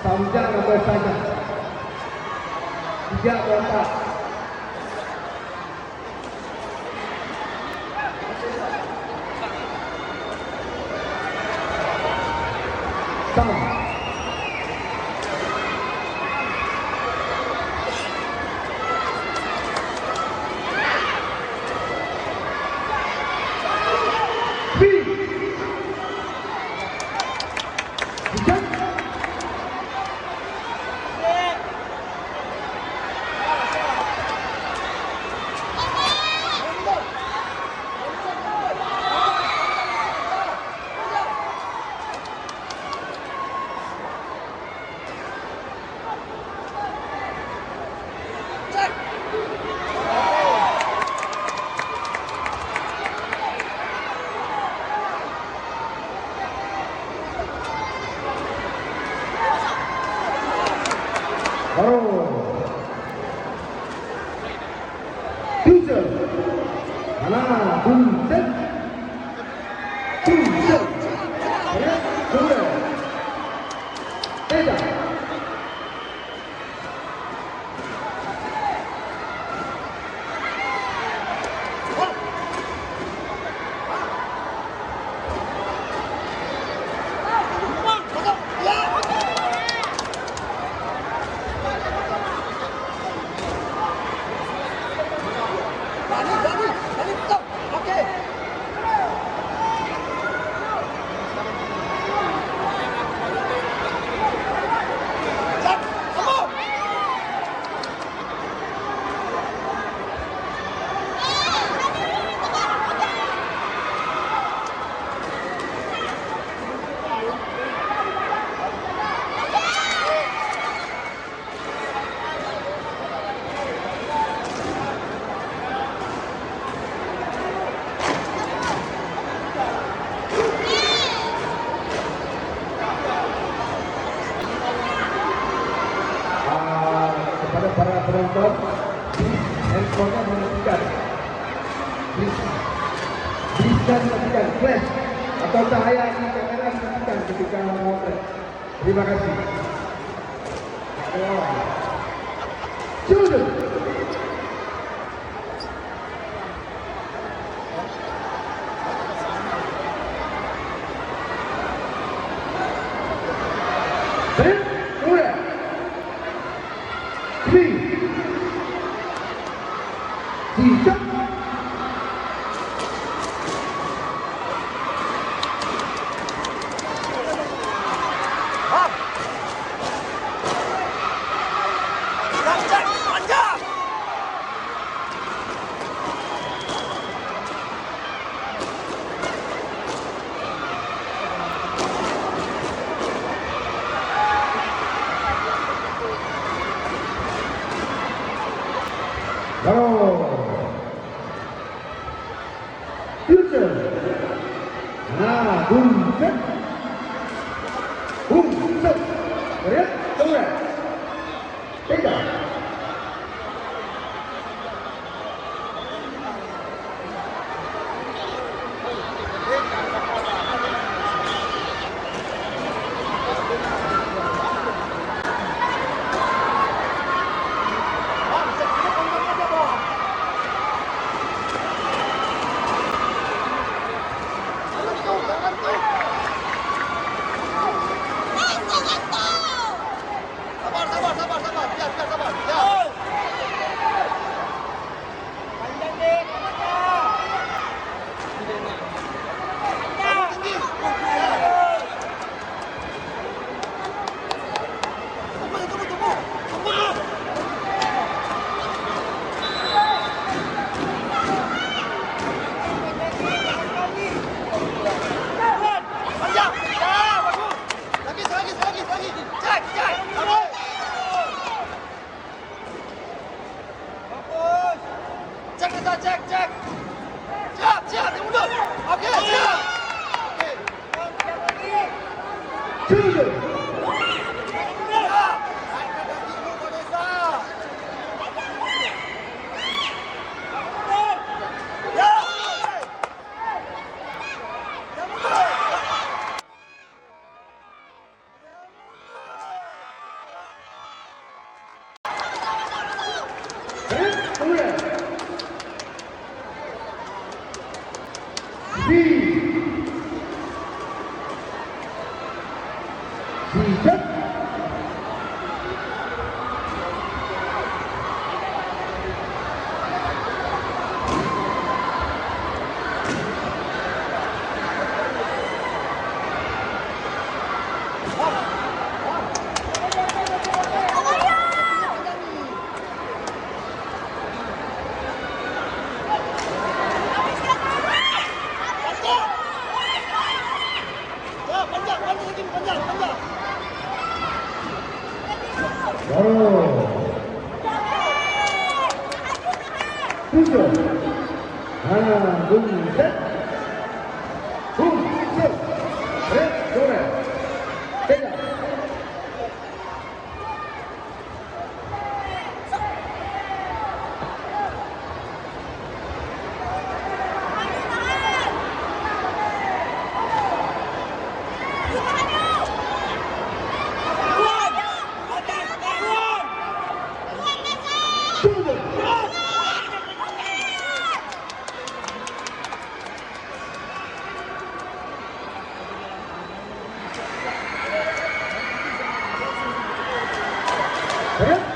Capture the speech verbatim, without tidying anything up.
Panjang atau saja. Tiga atau empat. Sama. Three. Baru. Tujuh. Alah, buset. Tujuh. Ya, sudah. Tidak. Ah, kepada para penonton, please handphone-nya dimatikan. Please, please, dimatikan. Flash atau cahaya di kamera dimatikan ketika memotret. Terima kasih. Judul. Three. Siap. Go! Future. Nah, bungset. Bungset. Red, red. Tiga. Sabar, sabar, sabar, sabar. Biar, biar, sabar. Biar. Cek, cek, cek, cek. Siap, siap, di mundur. Oke, siap. Oke. Siap. Baru. Tujuh. Ha, bunyi set. Boom, set. Red, correct. Pegang.